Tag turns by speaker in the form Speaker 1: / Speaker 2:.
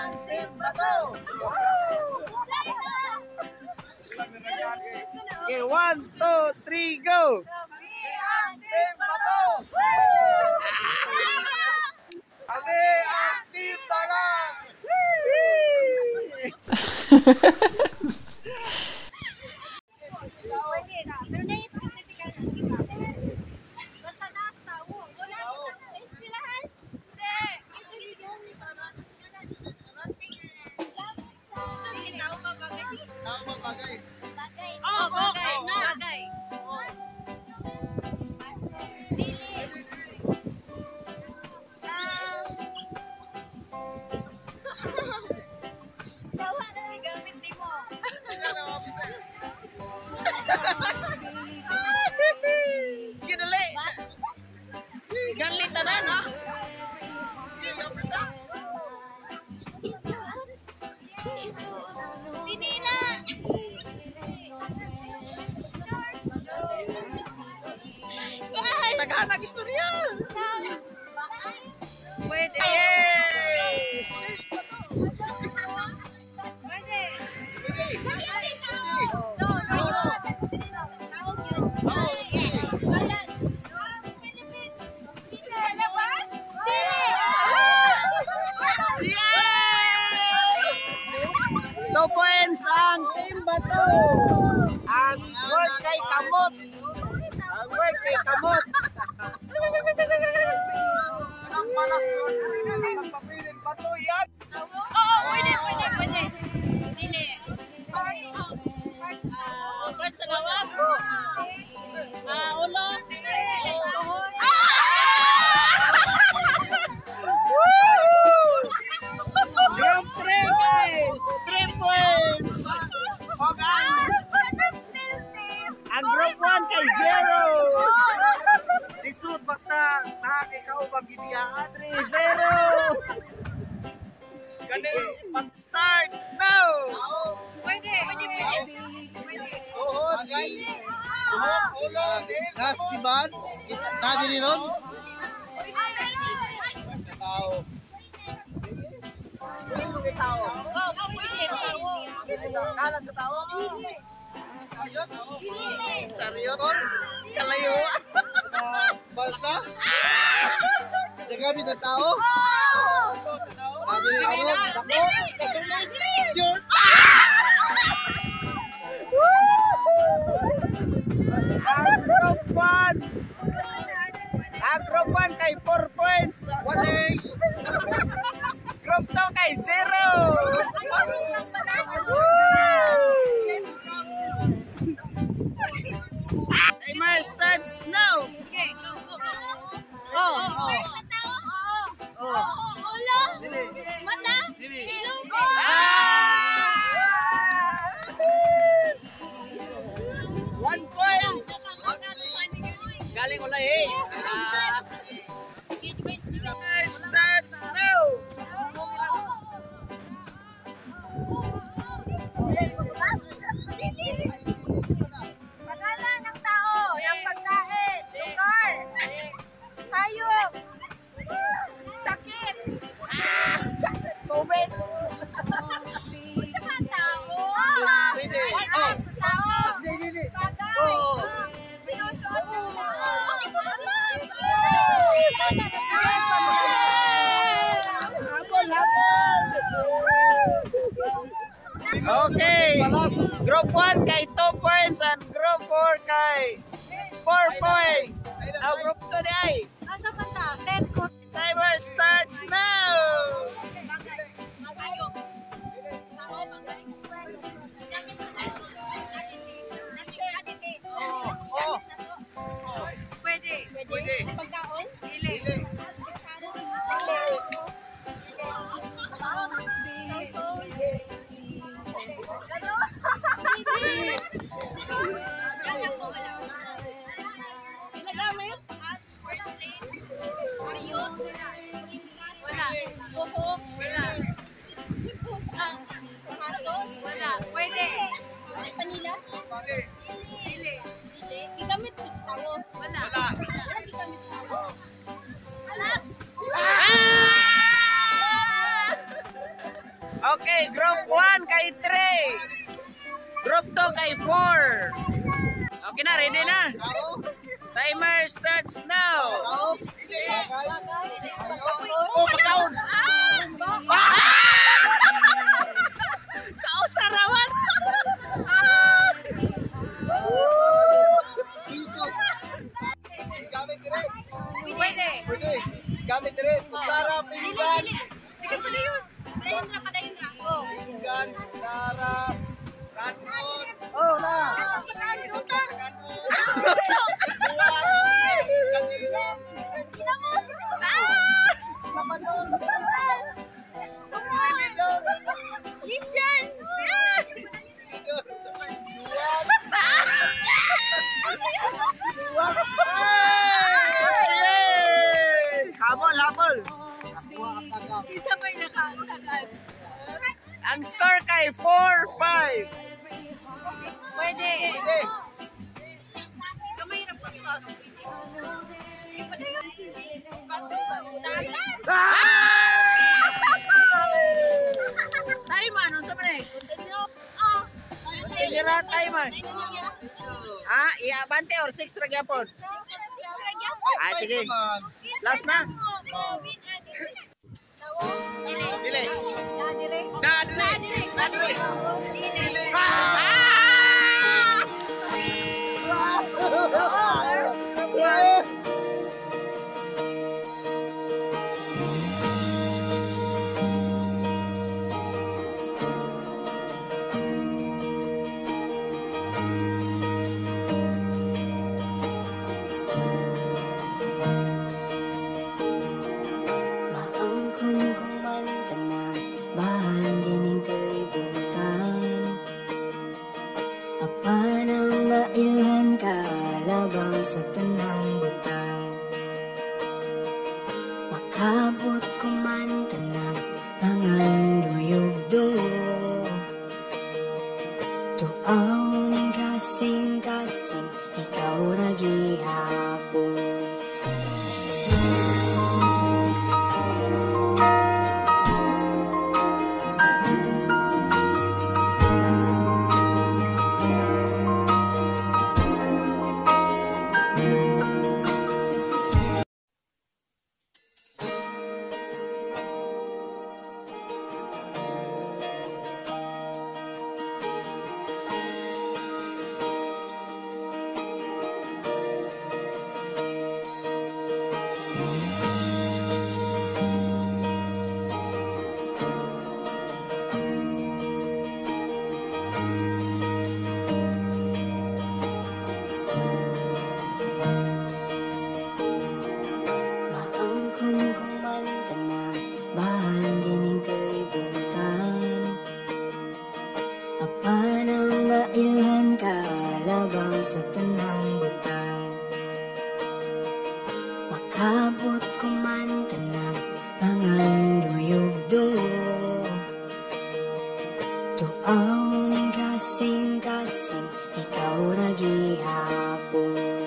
Speaker 1: Ang Team Bato!
Speaker 2: Okay, 1, 2, 3, go!
Speaker 1: Ang Team Bato! Kami ang Team Balang!
Speaker 3: Pero na yung specific na iba. Basta nasa tao. Wala sa eskwelahan. Hindi. Tao ba bagay?
Speaker 1: Tao ba bagay?
Speaker 3: Bagay. Oh, bagay. Bagay. Dili. Tawa na gamit di mo.
Speaker 2: Ginali! Ganli tanan ha?
Speaker 3: Si Nina! Short!
Speaker 2: Tagahanag istorya!
Speaker 3: Pwede.
Speaker 2: Yay!
Speaker 3: Pwede. No, no. Tawag yun. Wala. Sa labas? Dili!
Speaker 2: Yay! 2 points ang Team Bato! Ang work kay Kamot! Ang work kay Kamot!
Speaker 1: Ang malas ko! Ang papilit bato yan!
Speaker 3: Oo, pwede, pwede, pwede. Dili. Part sa lawas. Ulo. Tuhod.
Speaker 2: Group 3 kay 3 points! Og ang group 1 kay 0!
Speaker 1: Lisod basta nakakikaubag gibiyaan.
Speaker 2: 3-0!
Speaker 1: Gani!
Speaker 2: Start now!
Speaker 1: Tao!
Speaker 3: Pwede. Pwede, pwede.
Speaker 1: Tuhod! Bagay! Tuhod! Ulo!
Speaker 4: Nas si Ban? Na diri ron?
Speaker 1: Tao! Dili kay tao.
Speaker 3: Oh, pwede. Tao.
Speaker 1: Kalat sa tao. Ayot.
Speaker 2: Sariyot! Kalayuan!
Speaker 4: Balsa? Nagamit ang tao? Na diri ron? Dako? Kasunis? Sure?
Speaker 2: Ang group 1! Ang group 1 kay 4 points!
Speaker 4: One day!
Speaker 2: Group 2 kay 0! Timer starts now!
Speaker 3: Okay, go, go, go. Oh. Sa tao? Oo. Ulo? Mata? Ilong?
Speaker 2: Ah! 1 point! Galing wala eh. Ah. Timer starts now!
Speaker 3: Pangalan ng tao, ng pagkain, lugar, hayop, sakit.
Speaker 2: Moment!
Speaker 3: Sa mga tao.
Speaker 4: Pwede.
Speaker 3: Pangalan sa tao.
Speaker 4: Hindi, hindi, hindi.
Speaker 3: Bagay.
Speaker 4: Oo.
Speaker 3: Sinusuot ng tao.
Speaker 2: Habol, habol! Okay. Group 1 kay 2 points and group 4 kay 4 points. Ang group 2 ni ay.
Speaker 3: Ano ba ta? Ten ko.
Speaker 2: Timer starts now!
Speaker 3: Hayop. Tao, bagay. Ginamit mo na. Nationality.
Speaker 1: Oo.
Speaker 3: Pwede. Pwede. Pagkaon? Dili.
Speaker 1: Dili.
Speaker 3: Ano? Ginagamit? Wala. Buhok.
Speaker 2: Group 1 kay 3. Group 2 kay 4. Okay na, ready na.
Speaker 4: Tao?
Speaker 2: Timer starts now.
Speaker 4: Tao? Bagay?
Speaker 2: Oh, pagkaon. Ah! Kausa raman. Ah!
Speaker 4: Dito.
Speaker 1: Gamit dire.
Speaker 3: Pwede.
Speaker 1: Pwede. Gamit dire. Kutsara, pinggan.
Speaker 3: Sige, pwede yun. Padayon ra, padayon ra. Oh.
Speaker 1: Pinggan, kutsara, kanon.
Speaker 4: Oh, na.
Speaker 1: Isod ka sa kanon. Buwan. Kandila.
Speaker 3: Ginamos.
Speaker 1: Lamanor. Tinidor.
Speaker 3: Lechon.
Speaker 1: Tinidor. Duwag. Duwag.
Speaker 2: Yay! Habol, habol.
Speaker 4: Nakuha ang tagam.
Speaker 3: Isa pa yung nakatagal.
Speaker 2: Ang score kay 4-5.
Speaker 3: Pwede.
Speaker 1: Pwede.
Speaker 3: Kamay na pag Dagan.
Speaker 2: Ah! Time man, unsa man eh? Continue.
Speaker 3: Oh.
Speaker 2: Continue ra time man. Ah, iabante or 6 ra gyapon. Ah, sige.
Speaker 4: Naman.
Speaker 2: Last na. Dili. Na, dili. Na, dili. Ah!
Speaker 4: Ah!
Speaker 5: Maangkon ko man tanang bahan dining kalibutan. Apan ang mailhan ka labaw sa tanang butang. Makabot ko man tanang pangandoyog duo. Tuaw ning kasing-kasing ikaw ra gihapon. Maangkon ko man tanang bahan dining kalibutan. Apan ang mailhan ka labaw sa tanang butang. Makabot ko man tanang pangandoyog duo. Tuaw ning kasing-kasing ikaw ra gihapon.